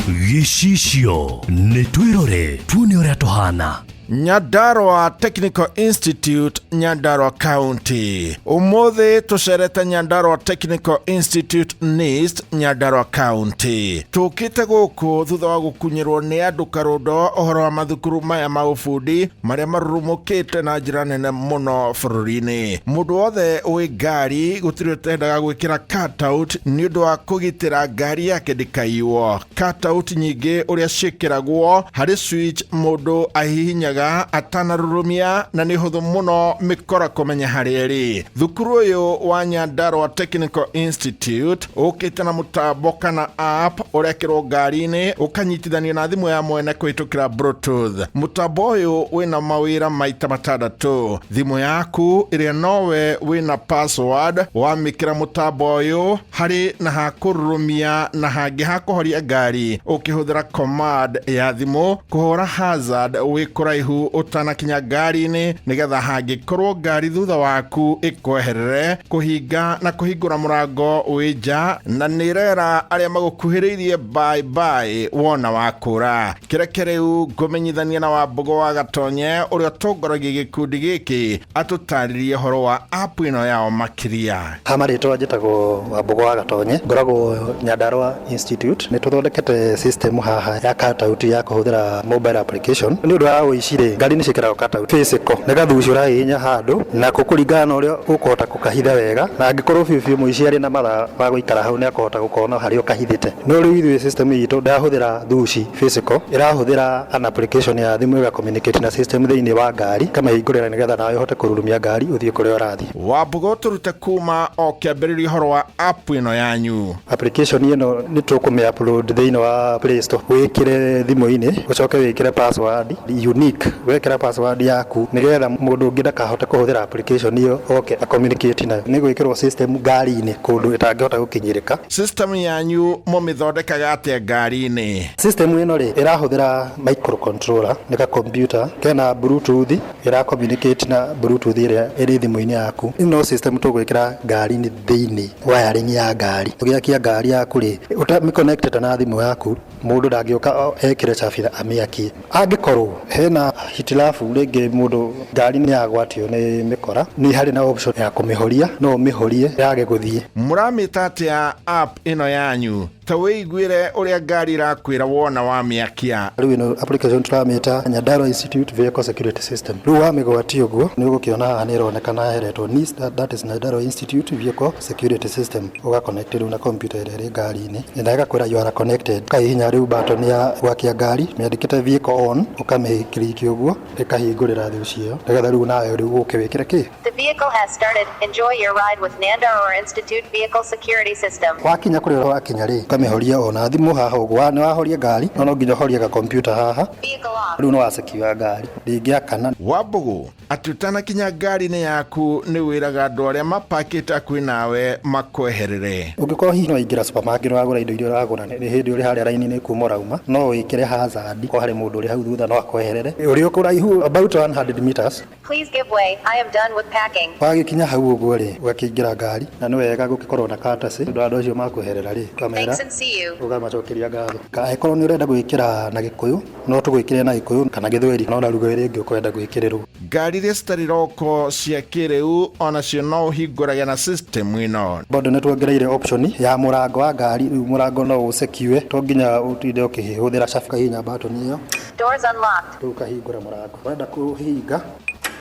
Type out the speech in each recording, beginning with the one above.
Gĩcicio nĩ twĩrore tuone ũrĩa tũhana. Nyandarua Technical Institute, Nyandarua County. Ũmũthĩ tũcerete Nyandarua Technical Institute NIST, Nyandarua County. Tũkĩte gũkũ thutha wa gũkunyĩrwo nĩ andũ karũndo ũhoro wa mathukuru maya ma ũbundi marĩa marurumũkĩte na njĩra nene mũno bũrũri-inĩ. Mũndũ wothe wĩ ngari gũtirĩ ũtendaga gwĩkĩra cutout nĩ ũndũ wa kũgitĩra ngari yake ndĩkaiywo. Cutout nyingĩ ũrĩa ciĩkĩragwo harĩ switch mũndũ ahihinyaga atanarurumia na nĩ hũthũ mũno mĩkora kũmenya harĩa ĩrĩ. Thukuru ũyũ wa Nyandarua Technical Institute ũkĩte na mũtambo kana app ũrekĩrwo ngari-inĩ ũkanyitithanio na thimũ ya mwene kũhĩtũkĩra Bluetooth. Mũtambo ũyũ wĩna mawĩra maita matandatũ. Thimũ yaku ĩrĩa nowe wĩna password wamĩkĩra mũtambo ũyũ harĩ na ha kũrurumia na hangĩ ha kũhoria ngari ũkĩhũthĩra command ya thimũ kũhũra hazard wĩ kũraihu ũtanakinya ngari-inĩ nĩgetha hangĩkorwo ngari thutha waku ĩkweherere kũhinga na kũhingũra mũrango wĩ nja na nĩ ĩrera arĩa magũkuhĩrĩirie bye bye wona wakũra. Kĩreke rĩu ngũmenyithania na Wambũgũ wa Gatonye ũrĩa ũtongoragia gĩkundi gĩkĩ atũtarĩrie ũhoro wa app ĩno yao makĩria. Ha marĩtwa njĩtagwo Wambũgũ wa Gatonye, ngoragwo Nyandarua Institute. Nĩ tũthondekete system haha ya cutout ya kũhũthĩra mobile application. Nĩ ũndũ wa ũici rĩ, ngari nĩ ciĩkĩragwo cutout physical, nĩ gathuci ũrahihinya handũ nako kũringana na ũrĩa ũkũhota gũkahitha wega, na angĩkorwo biũ biũ mũici arĩ na mathaa ma gũikara hau nĩ akũhota gũkona harĩa ũkahithĩte. No rĩu ithuĩ system itũ ndĩrahũthĩra thuci physical, ĩrahũthĩra an application ya thimũ ĩga communicate na system thĩinĩ wa ngari, ĩkamĩhingũrĩra nĩgetha nawe ũhote kũrurumia ngari ũthiĩ kũrĩa ũrathiĩ. Wambũgũ tũrute kuma o kĩambĩrĩria ũhoro wa app ĩno yanyu. Application ĩno nĩ tũkũmĩ upload thĩinĩ wa Play Store, wĩkĩre thimũ-inĩ, ũcoke wĩkĩre password unique, wekĩra password yaku nĩgetha mũndũ ũngĩ ndakahote kũhũthĩra application ĩyo oke a communicate nayo. Nĩ gwĩkĩrwo system ngari-inĩ kũndũ ĩtangĩhota gũkinyĩrĩka. System yanyu mũmĩthondekaga atĩa ngari-inĩ? System ĩno rĩ, ĩrahũthĩra microcontroller, nĩ ga computer kena bluetooth, ĩra communicate na bluetooth ĩrĩa ĩrĩ thimũ-inĩ yaku. No system tũgwĩkĩra ngari-inĩ thĩinĩ, wiring ya ngari. Ũgĩakia ngari yaku rĩ, ũtamĩ connect na thimũ yaku, mũndũ ndangĩũka ekĩre cabira amĩakie. Angĩkorwo hena hitilafu rĩngĩ mũndũ ngari nĩ yagwatio nĩ mĩkora, nĩ harĩ na option ya kũmĩhoria, no ũmĩhorie yage gũthiĩ. Mũramĩta atĩa app ĩno yanyu? Ta wĩiguĩre ũrĩa ngari ĩrakwĩra wona wamĩakia. Rĩu ĩno application tũramĩta Nyandarua Institute Vehicle Security System. Rĩu wamĩgwatia ũguo nĩ ũgũkĩona haha nĩ ĩronekana heretwo NIST, that is Nyandarua Institute Vehicle Security System. Ũga connect rĩu na computer ĩrĩa ĩrĩ ngari-inĩ na ĩgakwĩra you are connected. Ũkahihinya rĩu button ya gwakia ngari mĩandĩkĩte vehicle on, ũkamĩ click ũguo ĩkahingũrĩra thĩ ĩyo nĩgetha rĩu nawe rĩu ũke wĩkĩre kĩ. The vehicle has started. Enjoy your ride with Nyandarua Institute Vehicle Security System. Wakinya kũrĩa wakinya rĩ, ũkamĩhoria ona thimũ haha ũguo, nĩ wahoria ngari no no nginya ũhorie ga computer haha. Vehicle off. Rĩu nĩ wa secure ngari ndĩngĩakana. Wambũgũ, atĩ ũtanakinya ngari-inĩ yaku nĩ wĩraga andũ arĩa mapakĩte hakuhĩ nawe makweherere. Ũngĩkorwo hihi nĩ waingĩra supermarket wagũra indo iria ũragũra nĩ hĩndĩ ũrĩ harĩa raini-inĩ kuma ũrauma, no wĩkĩre hazard korwo harĩ mũndũ ũrĩ hau thutha no akweherere ũrĩ o kũraihu about 100 meters. Please give way, I am done with packing. Wagĩkinya hau ũguo rĩ, ũgakĩingĩra ngari, na nĩ wega gũgĩkorwo na courtesy, tondũ andũ acio makweherera rĩ, ũkamera, Thanks and see you. ũkamacokeria ngatho. Angĩkorwo nĩ ũrenda gwĩkĩra na Gĩkũyũ, no tũgwĩkĩrĩre na Gĩkũyũ kana Gĩthweri, no na lugha ĩrĩa ĩngĩ ũkwenda gwĩkĩrĩrwo. Ngari iria citarĩ roko cia kĩrĩu onacio no ũhingũrage na system ĩno. Bado nĩ tuongereire option ya mũrango wa ngari, rĩu mũrango no ũ secure, to nginya ũtinde ũkĩhũthĩra cabi ũkahihinya button ĩyo. Doors unlocked. Rĩu ũkahingũra mũrango. Wenda kũhinga.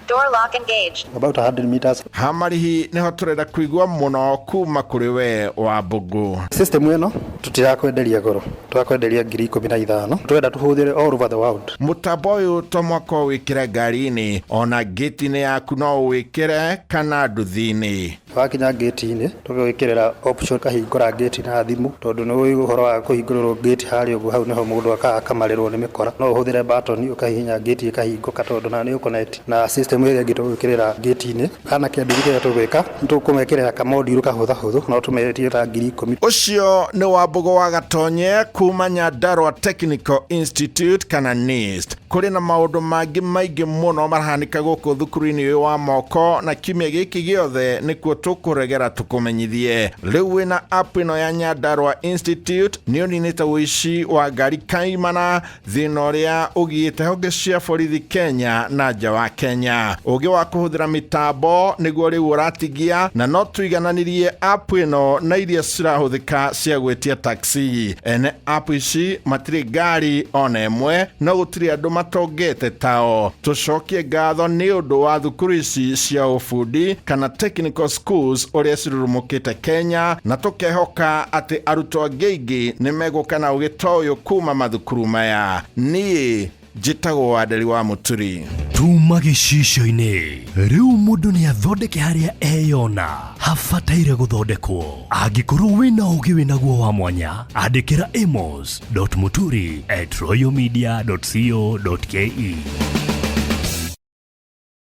Door lock engaged. About 100 meters. Ha marĩhi nĩho tũrenda kũigua mũno kuma kũrĩ we Wambũgũ. System ĩno tũtirakwenderia goro, tũrakwenderia 15,000. Tũrenda tũhũthĩre all over the world. Mũtambo ũyũ to mwaka ũwĩkĩre ngari-inĩ, ona ngĩti-inĩ yaku no ũwĩkĩre kana nduthi-inĩ. Wakinya ngĩti-inĩ, tũgagwĩkĩrĩra option ũkahingũra ngĩti na thimũ, tondũ nĩ ũĩ ũhoro wa kũhingũrĩrwo ngĩti harĩa ũguo, hau nĩho mũndũ akaga akamarĩrwo nĩ mĩkora. No ũhũthĩre button ũkahihinya ngĩti ĩkahingũka tondũ nayo nĩ ũconnect na system ĩrĩa ĩngĩ tũgwĩkĩrĩra ngĩti-inĩ. Kana kĩndũ kĩrĩa tũgwĩka, nĩ tũkũmekĩrĩra ka module kahũthahũthũ, no tũmetie ta 10,000. Ũcio nĩ Wambũgũ wa Gatonye kuma Nyandarua Technical Institute kana NIST. Kũrĩ na maũndũ mangĩ maingĩ mũno marahanĩka gũkũ thukuru-inĩ ũyũ wa moko na kiumia gĩkĩ gĩothe nĩkuo Tũkũregera tũkũmenyithie rĩu wĩna app ĩno ya Nyandarua Institute nĩ ũninĩte ũici wa ngari kaimana, thĩna ũrĩa ũgiĩte honge cia borithi Kenya na nja wa Kenya. Ũgĩ wa kũhũthĩra mĩtambo nĩguo rĩu ũratigia, na no tũigananirie app ĩno na iria cirahũthĩka cia gwĩtia taxi. Ene app ici matirĩ ngari ona ĩmwe, no gũtirĩ andũ matongete tao. Tũcokie ngatho nĩ ũndũ wa thukuru ici cia ũbundi kana technical schools ũrĩa cirurumũkĩte Kenya, na tũkehoka atĩ arutwo angĩ aingĩ nĩ megũka na ũgĩ ta ũyũ kuma mathukuru maya. Niĩ njĩtagwo Wanderi wa Mũturi. Tuma gĩcicio-inĩ rĩu mũndũ nĩ athondeke harĩa eyona habataire gũthondekwo. Angĩkorwo wĩna ũgĩ wĩnaguo wa mwanya, andĩkĩra amos.muturi@royalmedia.co.ke.